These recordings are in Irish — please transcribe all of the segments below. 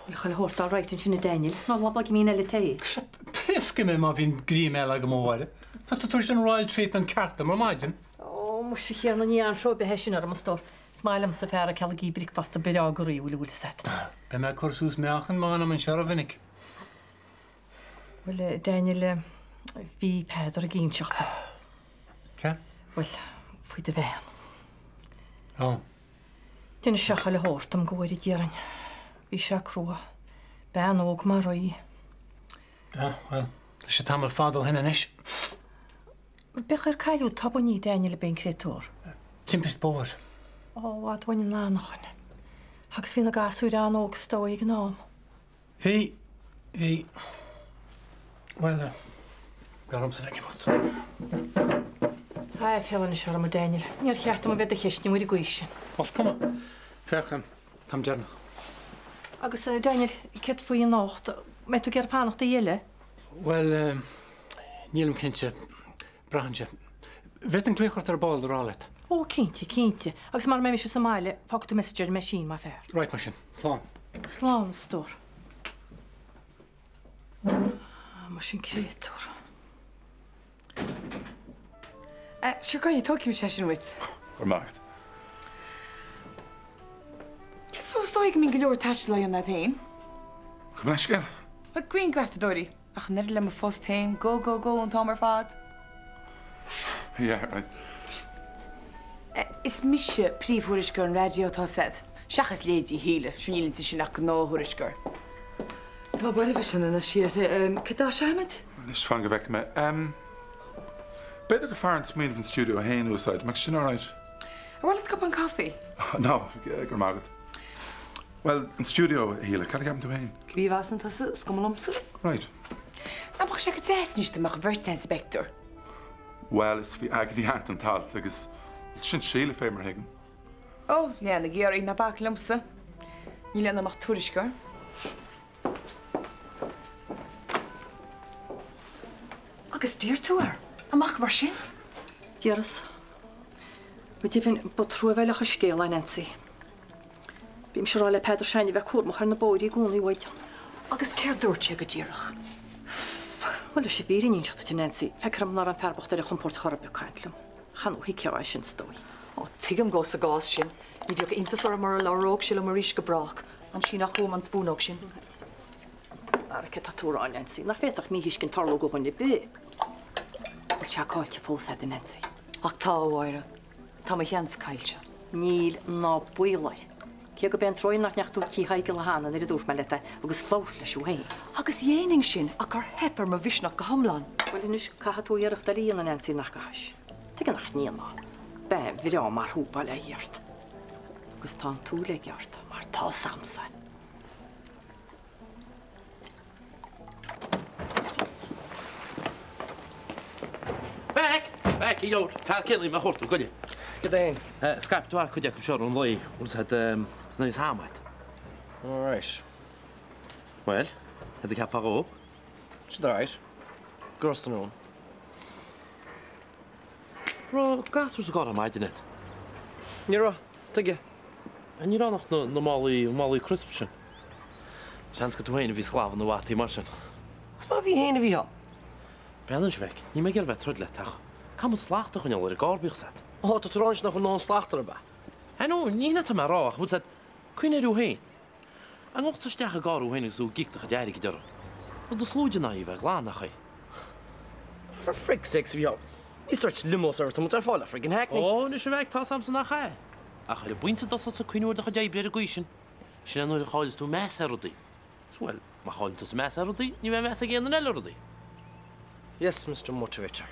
Bhuel, chuile shórt all right ansin a Daniel. Ná labhair mín eile tae. Sea, pléascfaidh mé má bhíonn greim eile agam a Mháire. Tá tú tar éis an royal treatment ceart dom ar maidin. Ó, muise a Thiarna, ní anró ar bith é sin orm, a stór. Is maith liomsa fear ag cealgaí bricfeasta breá go ríúil, an bhfuil fhios agat. Beidh mé ag cur suas meáchain má fhanaim anseo rómhinic. Bhuel, a Daniel, bhí Peadar ag inseacht dom. Cé? Bhuel, faoi do bhean. Ó. D'inis sé chuile shórt dom, go bhfóire Dia orainn. Bhí sé crua. Bean óg mar í. Ah, bhuel, tá sé tamall fada ó shin anois. B'é ar cailleadh tobann í, Daniel, ab é an créatúr? Timpist bóthair. Ó, i bhfad uainn an anachain. Agus bhí na gasúir an-óg is dóigh ag an am. Bhí, bhí, bhuel, b'fhearr dhomsa bheith ag imeacht. Tá aiféala anois orm, a Daniel. Níor cheart dom a bheith do cheistniú ar an gcaoi sin. Is cuma. Féach, táim deireanach. Agus, a Daniel, céard faoi anocht? Mbeidh tú ag iarraidh fanacht oíche eile? Bhuel, nílim cinnte. Braitheann sé. Bhféadfainn glaoch ort ar ball le rá leat? Ó, cinnte, cinnte. Agus mara mbeidh mise sa mbaile, fágfaidh tú message ar an machine, más fearr. Right, mar sin. Slán. Slán, a stór. Ah, muise an créatúr. Eh, sure go, tógfaidh mise é sin uait. Go raibh maith agat. So, is dóigh go mbíonn go leor taistil á dhéanamh agat féin? Gabh mo leithscéal. Bhuel, grianghrafadóirí. Ach an oiread le mo phost féin, go, go, go an t-am ar fad. Yeah, right. Is mise príomhthuairisceoir an raidió, tá 's agat. Seachas leithéidí Shíle, sure níl inti sin ach gnáth-thuairisceoir. Tá mé buartha fá sin anois, a Cad dá seimid? Anois fan go bhfeicfidh mé. B'fhéidir gur fearr an smaoineamh an stiúideo féin a úsáid, mbeadh sin alright? Ar mhaith leat cupán caife? No, go raibh maith agat. Bhuel, an stiúideo, a Shíle, cad a cheapann tú féin? Cibé a mheasann tusa, is cuma liomsa. Right. Nach mbeadh sé go deas anois dá mbeadh an bheirt againn sa bpictiúr? Bhuel, is faoi Aggie an t-alt agus sin Síle fé mar a thuigim. Ó, lean ag iarraidh, ná bac liomsa. Níl ionam ach tuairisceoir. Agus d'iarr tú air? Amach mar sin? D'iarras. Go deimhin, ba truamhéileach an scéal é, Nancy. Bímse ag rá le Peadar s'againne a bheith cúramach ar na bóithre i gcónaí uait. Agus céard dúirt sé go díreach? Bhuel, leis an bhfírinne a inseacht duit, a Nancy, feictear dom ná raibh an fear bocht ar a chompord chor ar bith ag caint liom. Chan thuigfeá é sin, is dóigh. Ó, tuigim dhó sa gcás sin. Ní bheadh iontas orm mura labhródh sé liom arís go brách. An síneadh chugam an spúnóg sin. Ara céard tá tú a rá, Nancy? Nach bhféadfadh míthuiscint tarlú do dhuine ar bith? Bhfuil sé caillte fós agat, a Nancy? Ach tá, a Mháire. Tá mo sheans caillte. Níl ná baol air. Cé go b'é an trua nach ndeachaigh tú tigh Thaidhg Cheallacháin an uair a dúirt mé leat é agus labhairt leis thú féin. Agus dhéanfainn sin ach gur theip ar mo mhisneach go hiomlán. Bhuel anois, caithfidh tú iarracht eile a dhéanamh, Nancy, nach gcaithfidh? Tuige nach ndéanfá? Bean bhreá mar thú, bail ó Dhia ort. Agus tá an tsúil aige ort, mar tá's a'msa. Beck! Beck, a dheabhail, fear céanna mé a chuartú, goile. Cad é? Scaip tú cuid acu seo ar an lae, bhfuil siad níos am agat. All right. Bhuel, cad a cheapfá dhó? Siad all right. Ros na Rún. Raibh gasúr sa gcarr ar maidin agat? Ní raibh. Tuige? Ní raibh ach na málaí, málaí crisps sin. Seans gur tú féin a bhí ag sclamhadh na bhfataí mar sin. Agus má bhí féin a bhí ann? Breathnaigh anois a Bheic, níl mé ag iarraidh bheith ag troid leat ach caithfidh muid slacht a choinneáil ar an gcarr bíodh 's agat. Ó, tá tú ag rá anois nach bhfuil aon slacht air, ab ea? I know, ní hin atá mé a rá ach bhfuil 's agat, cuimhnigh air thú féin. An ngabhfá tú isteach i gcarr thú féin agus tú ag íoc do chuid airgid orthu? Rud is lúide ná í a bheith glan, nach é? For frig's sakes, a Mhícheáil, ní stretch limo service tá muid ar fáil le friggin hackney. Ó, anois a Bheic, tá's a'msa nach ea. Ach ar an bpointe a dtosóidh tú ag cuimhniú ar do chuid oibre ar an gcaoi sin, sin é nuair a chailleas tú meas ar rudaí. Is bhuel, má chailleann tusa meas ar rudaí, ní bheidh meas ag aon duine eile ar rudaí. Yes, Mister Motivator.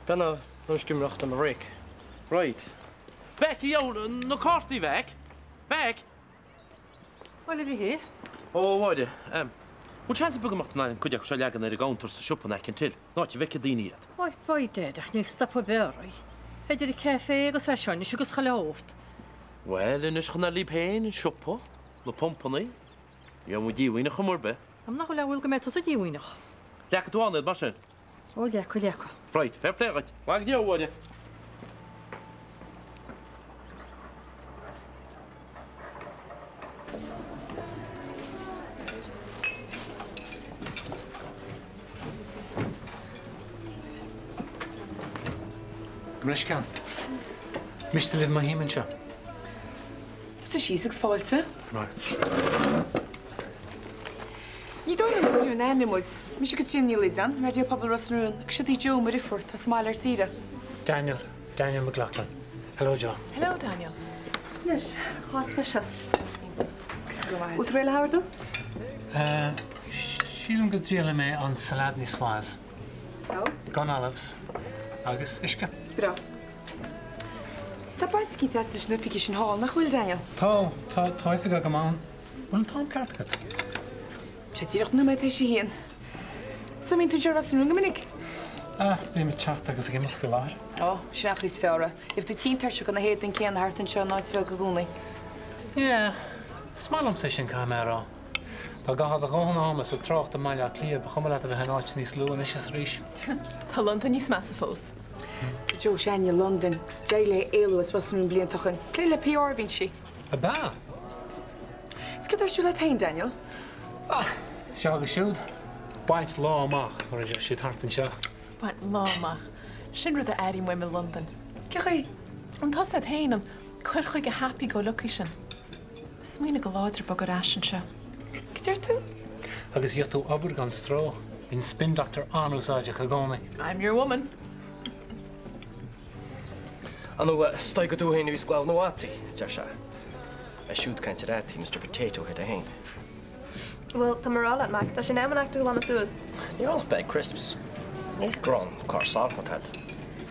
Breathnaigh, táim ag imeacht le mo bhreak. Right. Bheic, a dheabhail, na cártaí, Bheic! Bheic! Bhuel, a Mhichíl. Ó, a Mháire, bhfuil seans ar bith go mbeadh tú in ann cuid acu seo a leagan ar an gcounter sa siopa in aice an till, an áit a bhfeicfidh daoine iad? Bhuel, by dad, ach níl stop ar bith oraibh. Idir an café agus é seo anois agus chuile shórt. Bhuel, anois chun ar libh féin, an siopa, na pumpannaí, ní bheidh muid díomhaoineach chuma ar bith. Am nach bhfuil aon bhaol go mbeidh tusa díomhaoineach? Leagfaidh tú ann iad mar sin? Ó, leagfaidh, leagfaidh. Right, fair play dhuit. Maith go deo, a Mháire. leithscéal. Miste libh má shuím anseo? Suigh síos agus fáilte. Go raibh maith agat. Ní dóigh liom go gcuireadh in aithne muid. Mise Caitríona Ní Loideáin, Raidió Pobail Ros na Rún, agus siod í Jo, mo dheirfiúr, atá sa mbaile ar saoire. Daniel, Daniel McLaughlin. Hello Jo. Hello Daniel. Anois, dhá special. Go raibh maith Bhfuil tú réidh le hordú? Sílim go dtriailfidh mé an salade niçoise. Ó. Gan olives agus uisce. Breá. Tá baint eicínt agat leis na hoifigí sin thall, nach bhfuil, Daniel? Tá, tá, tá oifig agam ann. Bhfuil an t-am ceart agat? Sé díreach nóiméad théis a haon. So, mbíonn tú anseo i Ros na Rún go minic? Ah, bím ag teacht agus ag imeacht faoi láthair. Ó, sin an chaoi is fearr é. Gheobhaidh tú tinn tuirseach de na héadain céanna thart anseo in áit bheag i gcónaí. Yeah, is maith liomsa é sin, caithfidh mé a rá. Dá gcaithfeá do dhóthain ama sa trácht i mBaile Átha Cliath, ba chuma leat a bheith in áit níos lú anois is arís. Tá Londain níos measa fós. Tá Jo s'againne i Londain. D'éirigh léi éalú as Ros na Rún blianta ó shin. Plé le PR a bhíonn sí. Ab ea? Is céard atá ar siúl agat féin, Daniel? Ah, seo agus siúd. Baint lá amach, mar a deir siad thart anseo. Baint lá amach. Sin rud a airím uaim i Londain. Cén chaoi? An tusa iad féin, an cur chuige happy go lucky sin. Smaoineamh go láidir bogadh ar ais anseo. Cad deir tú? Agus gheobhaidh tú obair gan stró. Bíonn spin doctor an-úsáideach i gcónaí. I'm your woman. Ar ndóigh, is dóigh gur tú féin a bhí ag sclamhadh na bhfataí, a deir sé. É siúd ag caint ar fhataí, Mister Potato Head é féin. Bhuel, tá mé a rá leat, Mac, tá sé in am an act a ghlanadh suas. Níl ann ach bag crisps. Ní grán carr salach atá agat.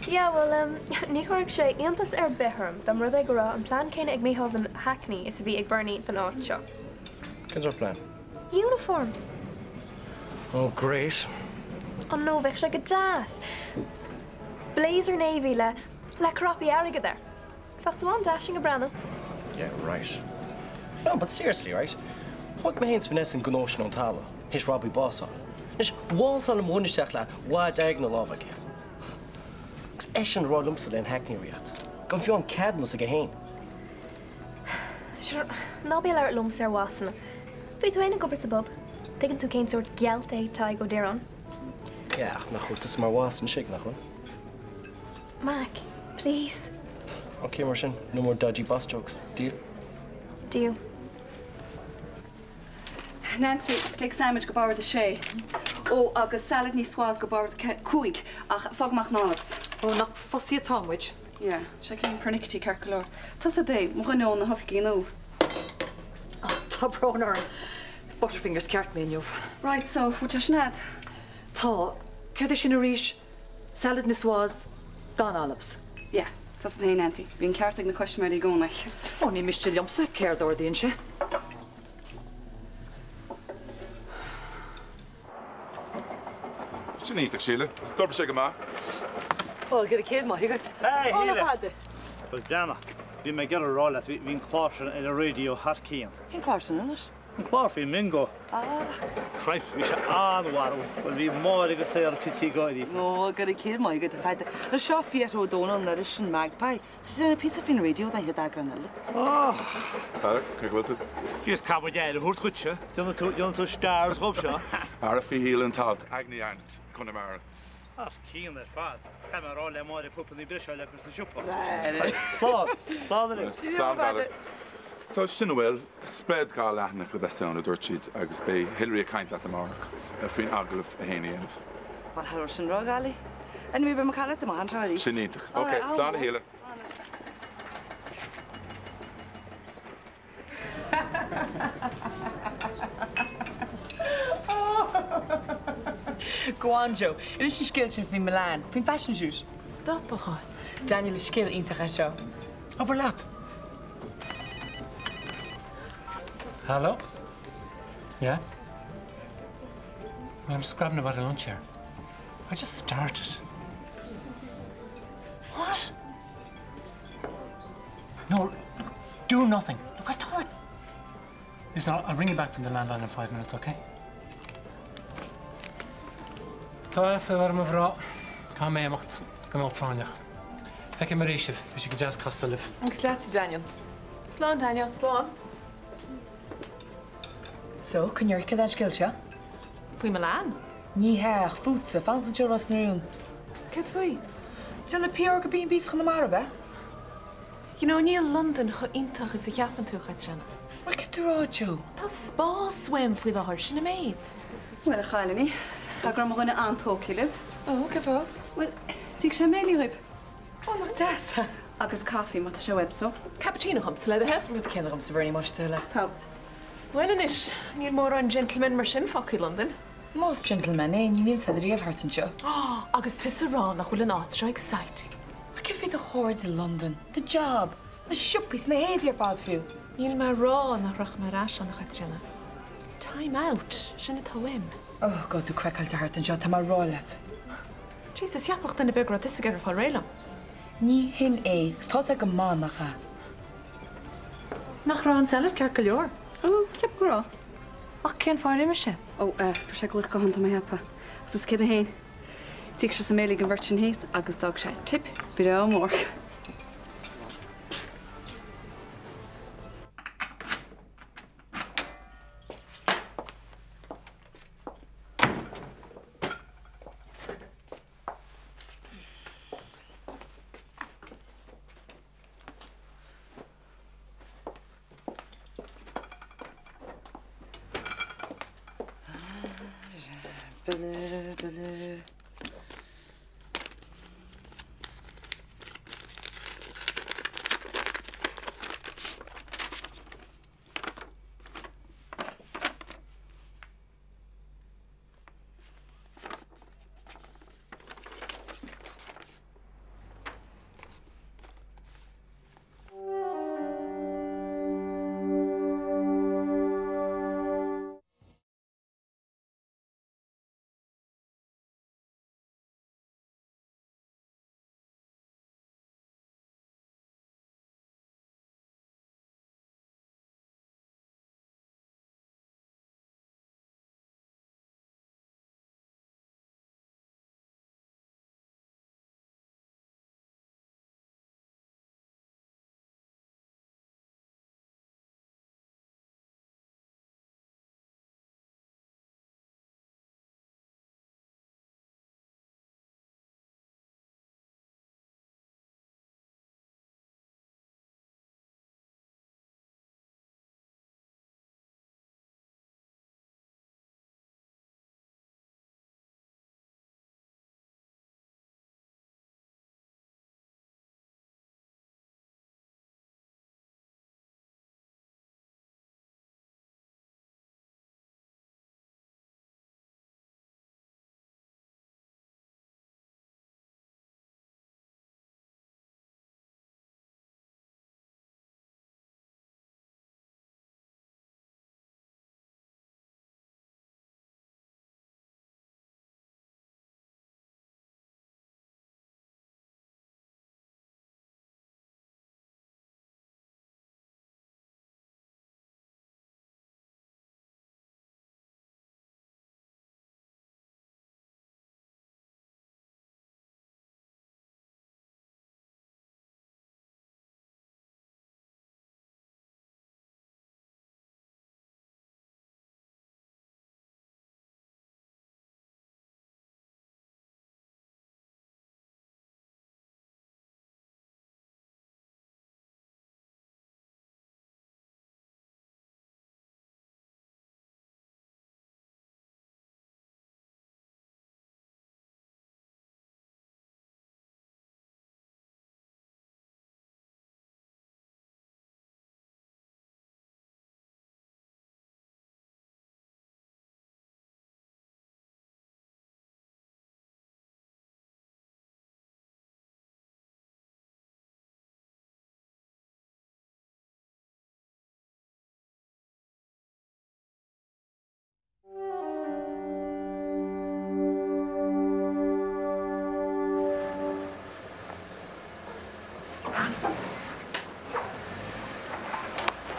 Yeah, bhuel, em, ní chuirfeadh sé iontas ar bith orm dá mba rud é go raibh an plean céanna ag Micheál don Hackney is a bhí ag Bernie don áit seo. Cén sórt plean? Uniforms! Oh, great. Oh no, bheadh sé go deas! Blazer navy le, le cropaí airgid air. Bheadh tú an-dashing ag breathnú. Yeah, right. No, but seriously, right? Thóg mé féin is Vanessa an gnó sin ón talamh, théis Robbie bás a fháil. Anois, válsáil mo dhuine isteach le wad airgid ina lámh aige. Agus eisean ag rá liomsa lena Hackney a ritheacht, gan fiú an ceadúnas aige féin. Sure, ná bí ag labhairt liomsa ar bhossanna. Bhí tú féin ag obair sa bpub. Tuigeann tú cén sórt gealt é Tadhg Ó Direáin. Yeah, ach nach bhfuil tusa mar bhoss anois aige, nach bhfuil? Mac, please. Ok, mar sin, no more dodgy boss jokes. Deal? Deal. Nancy, steak sandwich go bord a sé. Ó, agus salad niçoise go bord a 5, ach fág amach na olives. Ó, nach fostaithe atá muid? Yeah, sé cén pernickety ceart go leor. Tusa é, mo dhuine ó na hoifigí nua. Ó, tá brón orm. Butterfingers ceart mé inniu. Right, so, bhfuil sé sin a'd? Tá. Céard é sin arís? Salad niçoise gan olives. Yeah, tusa féin, Nancy. Bíonn ceart ag na custaiméirí i gcónaí. Ó, ní miste liomsa céard a ordaíonn sé. Sin iontach, Síle. D'oibrigh sé go maith. Ó, go raibh céad maith agat. Hey, Ó, Shíle. fada. Bhuel, breathnaigh, bhí mé ag iarraidh a rá leat, bhí an clár sin ar an raidió thar cionn. Cén clár sin anois? An clár faoin mbingo. Ah. Cripes, bhí sé an-bharrúil. Bhuel, bhí Máire agus Sarah tite ag gáirí. Ó, go raibh céad maith agat, a Pheadair. Anois seo Fiachra Ó Domhnaill an iris an Magpie. Tá sé ag déanamh píosa faoin raidió don chéad eagrán eile. Ah. Peadar, cé go bhfuil tú? Jeez, caithfidh muid aire a thabhairt dhuitse. Déanfaidh tú, déanfaidh tú stars dhób seo. Ara faoi Shíle an t-alt, Agony Aunt, Conamara. Thar cionn ar fad. Caithfidh mé a rá le Máire púpannaí breise a fháil le cur sa siopa. Slán! Slán anois! Slán, Peadar. So, sin a bhfuil. Spread 2 leathanach a bheas ann, a dúirt siad, agus beidh Hilary ag caint leat amárach faoin agallamh a fhéin a dhéanamh. Bhuel, cha raibh sin ródhoiligh. Anyway, beidh mé ag caint leat amach anseo arís. Sin iontach. Ok, slán a Shíle. Go on, Joe. Inis an scéal sin faoi Milan, faoin fashion shoot. Stop, a Cháit. Daniel, is scéal iontach é seo. Abair leat. Hello? Yeah? Well, I'm just grabbing a bite of lunch here. I just started. What? No, look, do nothing. Look, I thought... Listen, I'll, I'll ring you back from the landline in five minutes, okay? Tá aiféala orm a mhná. Caithfidh mé imeacht. Gnó práinneach. Feicfidh mé arís sibh. Bhí sé go deas castáil libh. Agus leatsa, Daniel. Slán, Daniel. Slán. So, coinnigh cad é an scéal seo? Faoi Milan? Ní hea, ach fútsa, fanacht anseo i Ros na Rún. Céard faoi? Déanamh PR go B&Bs Chonamara, ab ea? You know, níl Londain chomh iontach is a cheapann tú, a Chaitríona. Bhuel, céard tú a rá, Joe? Tá spás uaim faoi láthair, sin an méid. Bhuel, a chailíní, tá go raibh mo dhuine an-tógtha libh. Ó, cén fáth? Bhuel, d'íoc sé béilí dhaoibh. Ó, nach deas. Agus caife, má tá sé uaibh, so. Cappuccino dhomsa, le do thoil. Rud céanna dhomsa, Bernie, más é do thoil é. Tá. Bhuel anois, níl mórán gentlemen mar sin fágtha i Londain. Más gentleman é, ní bhíonn said riamh thart anseo. Agus tusa a rá nach bhfuil an áit seo exciting. Ach céard faoi do chairde i Londain? Do job? Na siopaí 's na héadaí ar fad fiú? Níl mé a rá nach rachaidh mé ar ais ann, a Chaitríona. Time out, sin atá uaim. Oh God, tú craiceáilte thart anseo, tá mé a rá leat. Jesus, cheapfadh duine ar bith go raibh tusa ag iarraidh fáil réidh liom. Ní hin é, 's tá's agat go maith nach ea. Nach raibh an salad ceart go leor? Ó, ceapaim go raibh. Ach cén fáth ar imigh sé? Ó, eh, fuair sé glaoch gutháin tá mé a cheapadh. Agus suas 101. D'íoc sé an béile don bheirt sin thíos agus d'fhág sé tip breá mór. Bille, bille.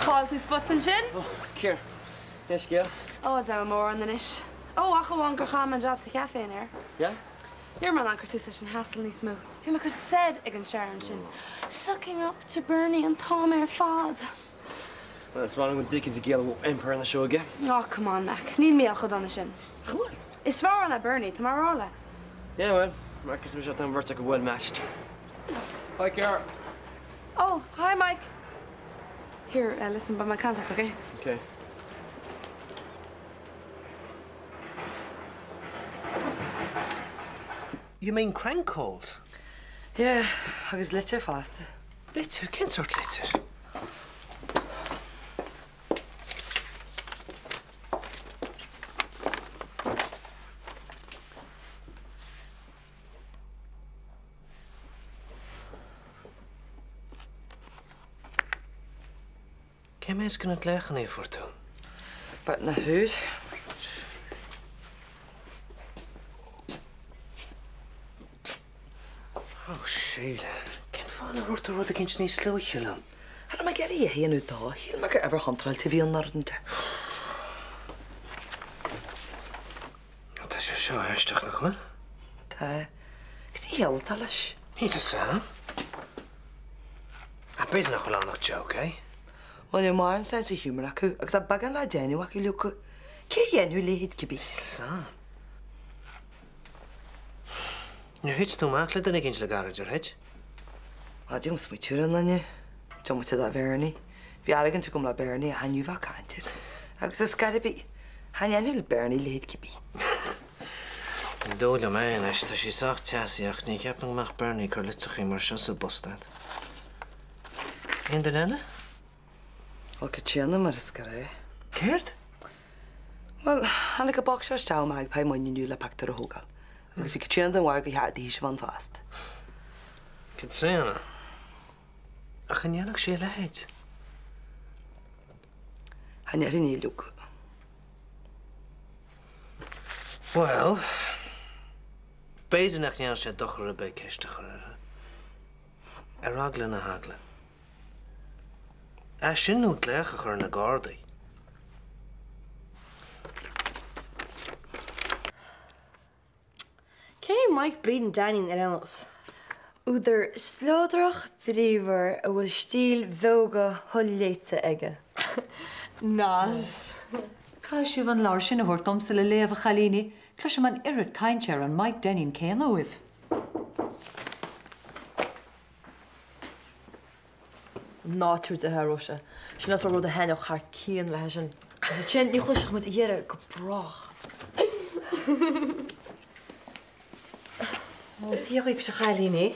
Chaill tú spot ansin? Ciar. Cén scéal? Ó, deabhal mórán anois. Ó, ach amháin gur chaill mé an job sa café aréir. Yeah? Ní raibh mé in ann cur suas leis an hassle níos mó. Bhí mé chomh sad ag an shower ansin. Sucking up to Bernie an t-am ar fad. Bhuel, is maith liom go dtuigeann tú ciall iompair na sióige. Aw, come on, Mac. Níl mé chomh dona sin. Nach bhfuil? Is fearr le Bernie, tá mé a rá leat. Yeah, well. Mark is mise tá an bheirt acu well matched. Hi Ciara. Oh, hi Mike. Here, uh, listen, beidh mé ag caint leat, okay? Okay. You mean crank calls? Yeah, agus litir fosta. Litir? Cén sórt litir? Cé mhéad de na glaochanna a fuair tú? Beagnach uair. Ó, Síle, cén fáth nár dhúirt tú rud eicínt níos luaithe liom? Cha raibh mé ag iarraidh é a shéanadh dó, shíl mé gur uimhir chontráilte a bhí ann nó rud inteacht. Tá sé seo aisteach, nach bhfuil? Tá. Cad é an chiall atá leis? Níl a fhios a'm. Ach b'fhéidir nach bhfuil ann ach joke, eh? Bhuel, níl mórán sense of humour acu agus tá beagán le déanamh acu leoga. Cé a dhéanfadh a leithéid cibé? Níl a fhios a'm. Níor thit tú amach le duine eicínt le gairid, ar thit? Á, dtig liom smaoitiú ar an nduine. Diomaite de Bhernie. Bhí argóint agam le Bernie ach ní bheadh caint air. Agus ar scor ar bith, cha ndéanfadh Bernie a leithéid cibé. Ní dóigh liom é anois, tá sí sách teasaí ach ní cheapaim go mbeadh Bernie ag cur litreachaí mar seo sa bpost a'd. Aon duine eile? Ó, Caitríona, mar is gur é. Céard? Bhuel, tháinig an boc seo isteach ó Magpie maidin inniu le pictiúr a thógáil. Agus bhí Caitríona den bharúil gur cheart daoithe a bheith ann fosta. Caitríona? Ach an ndéanfadh sí a leithéid? Cha ndéarfainn é, leoga. Bhuel, b'fhéidir nach ndéanfadh sé dochar ar bith ceist a chur uirthi. Ar eagla na heagla. É sin nó glaoch a chur ar na Gardaí. Cé é Mike bleeding Dainnín ar aon nós? Údar spleodrach bríomhar a bhfuil stíl bheoga sholéite aige. Not. Caithfidh sibh an leabhar sin a thabhairt domsa le léamh, a chailíní. Cloisim an oiread cainte ar an Mike Deneen céanna uaibh. Ná tabhair di a Róise. Sin an sórt rud a thaitneodh thar cionn léi sin. Agus ansin ní chloisfeadh muid a dheireadh go brách. Ó, Dia dhaoibhse, a chailíní.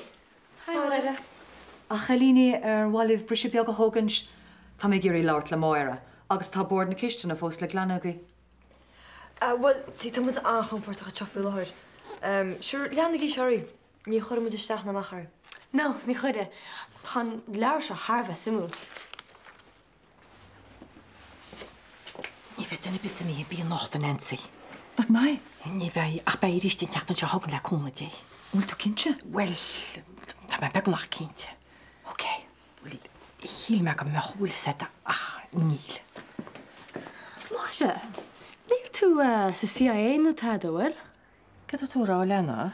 Hi, Máire. A chailíní, ar mhaith libh briseadh beag a thógaint? Tá mé ag iarraidh labhairt le Máire, agus tá bord na cistine fós le glanadh agaibh. Bhuel, see, tá muid an-chompordach anseo faoi láthair. Sure, leanaigí oraibh. Ní chuirfidh muid isteach ná amach oraibh. No, ní chuirfidh. Tá an leabhar seo thar a bheith suimiúil. Ní bheidh duine ar bith sa mBialann anocht, a Nancy. Nach mbeidh? Ní bheidh, ach beidh arís an tseachtain seo chugainn le cúnamh Dé. An bhfuil tú cinnte? Bhuel, tá mé beagnach cinnte. Ok. Bhuel, shíl mé go mbeadh, bhfuil 'fhios a'd, ach níl. Máire, níl tú sa CIA nó tada, bhfuil? Cad tá tú a rá, a leana?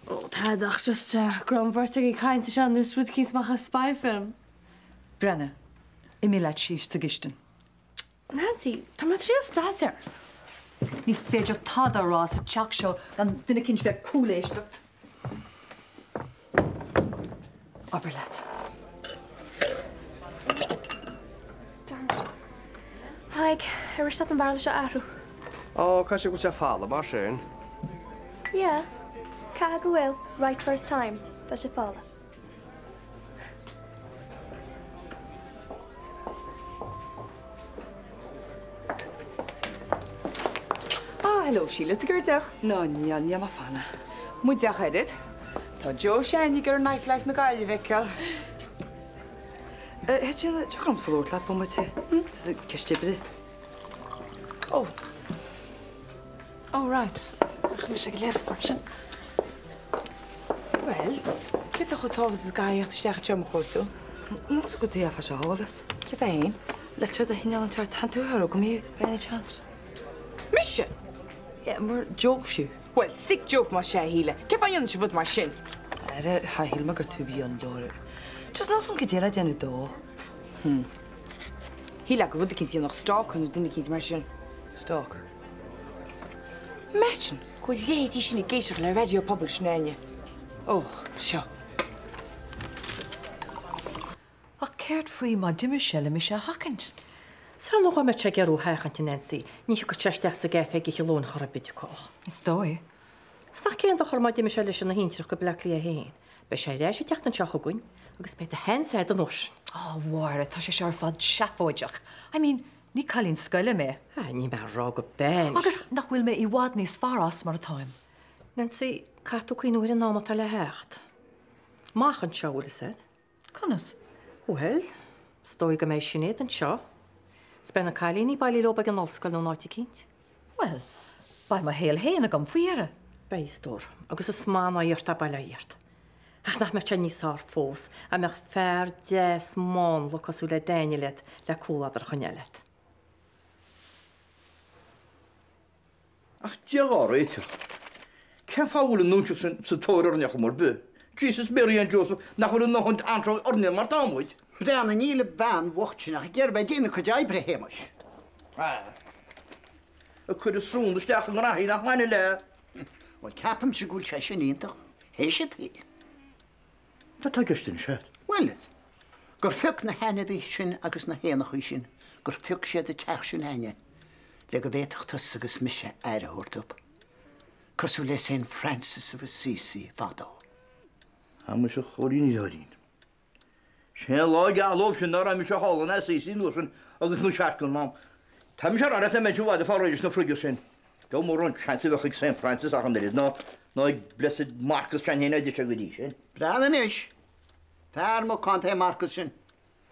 Ó, tada, ach just go raibh an bheirt agaibh ag caint anseo ar nós rud eicínt amach as spy film. Breathnaigh, imigh leat síos sa gcistin. Nancy, tá mé ag triail staidéar. Ní féidir tada a rá sa teach seo gan duine eicínt bheith ag cúléisteacht. Abair leat. Damn it. Tadhg, ar mhiste leat an bairille seo a athrú? Ó, caithfidh sé go bhfuil sé folamh mar sin. Yeah. Caithfidh go bhfuil, right first time, tá sé folamh. Ah, hello Síle, tú ag iarraidh deoch? No, níl, níl mé fá choinne. Muide ach oiread. Tá Joe s'againne ag iarraidh nightlife na Gaillimhe a fheiceáil. Eh, Caitríona, tiocfaidh liomsa labhairt leat bomaite. Tá ceist oibre. Oh. Oh, right. Rachaidh mise ag an leithreas mar sin. Bhuel, cé tá chomh tábhachtach is go gcaithfidh a theacht isteach anseo mo chuartú? Níl 'fhios agat é fá seo, bhfuil 'fhios? Céard é fhéin? Litir de chineál inteacht, tánn tú ar agam í, by any chance? Mise? Yeah, mar joke fiú. Bhuel, sick joke más ea, a Shíle. Cén fáth a ndéanann sibh rud mar sin? Ara, char shíl mé gur tú a bhí an leabhar. Just níl 'fhios a'm goidé le déanamh dó. Hmm. Shílfeá gur rud eicínt a dhéanfadh stalker nó duine eicínt mar sin. Stalker? Imagine go bhfuil leithéidí sin ag éisteacht le raidió pobail sin againne. Ó, seo. Ach céard faoi má d'imigh sé le mise a sheachaint? Sara nó dhá mbeadh sé ag iarraidh thú a sheachaint, a Nancy, ní thiocfadh sé isteach sa gcaife ag ithe lóin chor ar bith acu. Is dóigh. 'S nach cén dochar má d'imigh sé leis ina thintreach go Bleá Cliath féin. Beidh sé ar ais an tseachtain seo chugainn agus beidh do sheans a'd an uair sin. Á, a Mháire, tá sé seo ar fad seafóideach. I mean, ní cailín scoile mé. Ah, níl mé a rá go b'ea anois. Agus nach bhfuil mé i bhfad níos fearr as mar atáim. Nancy, caithfidh tú cuimhniú ar an am atá le theacht. Amach anseo, bhfuil fhios a'd. Conas? Bhuel, is dóigh go mbeidh Sinéad anseo. 'S beidh na cailíní bailithe leo ag an ollscoil nó in áit eicínt. Bhuel, beidh mo shaol fhéin agam faoi dheireadh. Beidh, a stór, agus is maith an oidhreacht é bail ó Dhia ort. Ach nach mbeadh sé níos fearr fós dá mbeadh fear deas mánla cosúil le Daniel agat le comhluadar a choinneáil leat. Ach Dia dhá réiteach, cén fáth a bhfuil an núinseach sin sa tóir orainne ar chuma ar bith? Jesus, Mary and Joseph, nach bhfuil a ndóthain anró orainne mar atá muid? Breathnaigh, níl an bhean bhocht sin ach ag iarraidh bheith ag déanamh a cuid oibre, a Shéamais. Ag cur a súnna isteach i ngraithí nach mbaineann léi. Bhuel, ceapaimse go bhfuil sé sin iontach, théis an tsaoil. Cad tá i gceist anois agat? Bhuel, gur phioc na hainmhithe sin agus na héanachaí sin, gur phioc siad an teach sin a'inne le go bhféadfadh tusa agus mise aire a thabhairt dóibh, cosúil le Saint Francis of Assisi fadó. Tá mise a Chóilín Dháirín. Sé an lá geal dóibh sin ná raibh mise thall in Assisi an uair sin agus nó seacht an am. Tá mise a rá leat a mbeidh i bhfad ag fáil réidh leis na froigear sin. Deabhal mórán seans a bheadh ag Saint Francis ach an oiread ná ná ag Blessed Marcus sin féin a deir sé go dtí sin. Breathnaigh anois! Fear macánta é Marcus sin,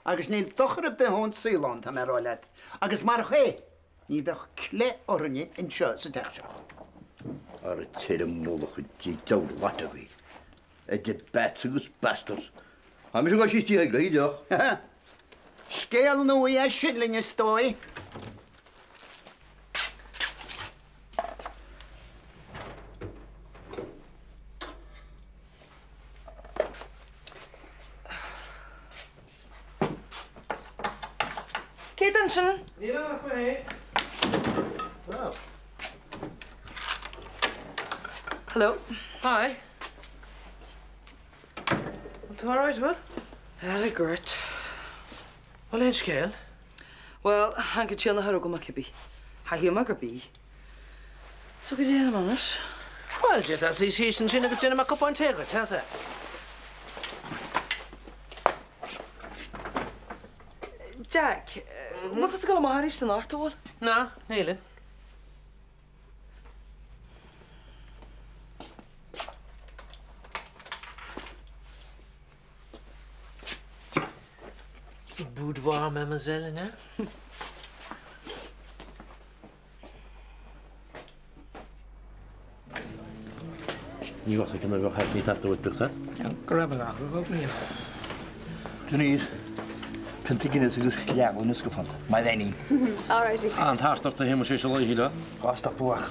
agus níl dochar ar bith ón saol ann, tá mé a rá leat, agus marach é, ní bheadh cleith orainne anseo sa teach seo. Ara teir i mullach an dé deabhal lait agaibh, idir bats agus bastards. Tá mise ag dul síos díothaigh le hídeach. Scéal nua é sin linn, is dóigh. Cé atá ansin? Níl ann ach mé féin. Hello. Hi. Bhfuil tú alright, bhfuil? Very great. Bhfuil aon scéal? Bhuel, tháinig an t-aon athrú agam cibé. Cha shíl mé gurb í. So cad a dhéanfaidh mé anois? Bhuel, d'fhéadfá suí síos ansin agus déanfaidh mé cupán tae dhuit, how's that? Jack, bhfuil tusa ag dul amach arís anocht, an bhfuil? Ná, nílim. Boudoir, mademoiselle, an ea? Ní raibh sé nuair a bheadh ní teastaigh uait beag Go raibh maith agat. Denise, pionta Guinness agus leathghloine scafánta. Maith bheainín. Alrighty. An tart ort a Shéamais éis a laethe le. Dhá stop uaidh.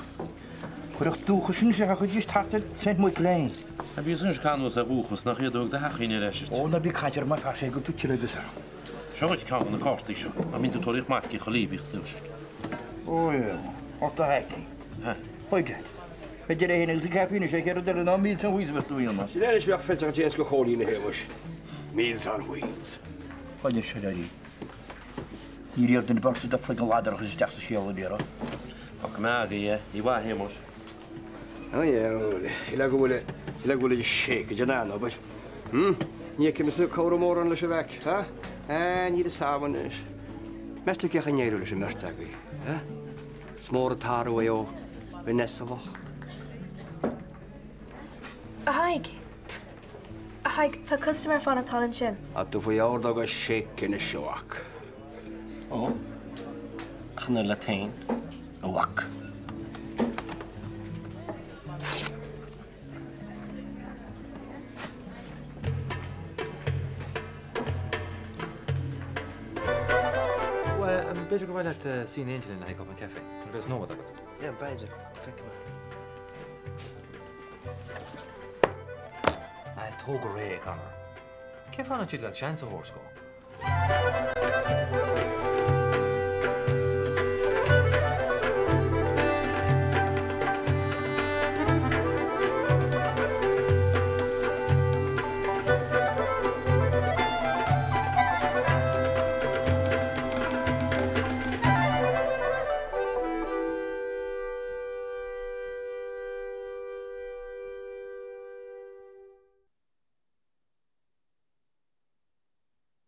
Chuirfeadh dúchas anois ar a chuid tart ar Saint Michael Lane. Ná bíos anois ag caitheamh anuas ar dhúchas, nach iad a thug do theachín ar ais duit. Ó, ná bí ag caint orm, a fear sé go dtug tuilleadh agus ar. Seo dhuit ceann de na cártaí seo. Má bhíonn tú ag tóraíocht maidhc Uí Choilí, bíodh tú ort. Ó, yeah, ort a thaitní. Haigh, Dad. B'fhéidir é féin agus an caife anois, é céard eile ná Meals on Wheels a bheas tú a dhéanamh. Sin é anois bheadh feilte agat éasca Chóilín, a Shéamais. Meals on Wheels. Fáilte seo, Daddy. Níor iarr duine beirt de phluig an ladar a chur isteach sa scéal a déarfá. Tá go maith agaibh é. Ní mhaith, a Shéamais. Shílfeá go bhfuil, shílfeá go bhfuil an Sheik ag déanamh an-obair. Hm? Ní fheicim mise cabhrú mórán leis an bhfeaic, ha? Ah, níl fhios a'm anois. Meas tú cén chaoi a n-éireoidh leis an mbeirt agaibh, ha? Is mór an t-athrú é ó Vanessa bhocht. A Thaidhg! A Thaidhg, tá custaiméir ag fanacht thall ansin. Tá tú faoi ordóg an Sheik anois, a mhac. Ó, ach an oiread leat féin, a mhac. Bhuel, b'fhéidir gur mhaith leat suí in éindí linn le haghaidh cupán caife, nuair a bheas nóiméad agat. Yeah, b'fhéidir. Feicfidh mé. Tóg go réidh, a Conor. Cén fáth nach dtig leat seans a thabhairt dó?